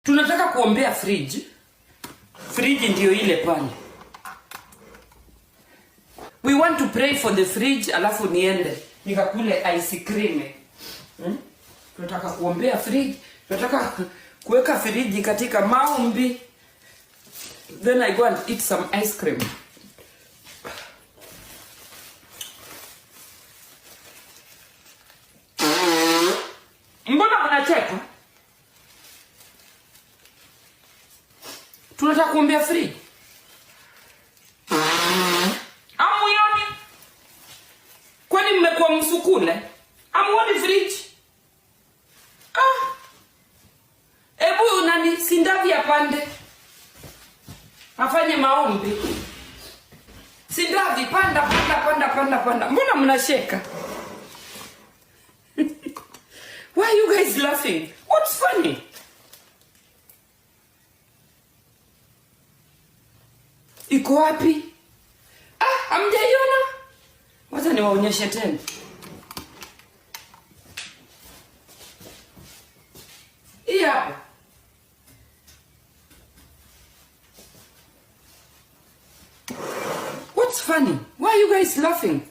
Tunataka kuombea fridge. Fridge ndio ile pale. We want to pray for the fridge, alafu niende nikakule ice cream. Tunataka kuombea fridge, tunataka kuweka friji katika maombi. Then I go and eat some ice cream. Mbona mnacheka? Tunataka kuombea friji. Amuioni? Kwani mmekuwa msukule? Amuoni friji? Ah. Ebu nani Sindavi apande. Afanye maombi. Sindavi panda panda panda panda panda. Mbona mnasheka? Why are you guys laughing? What's funny? Iko wapi? Ah, hamjaiona? Wacha niwaonyeshe tena. Hii hapa. What's funny? Why are you guys laughing?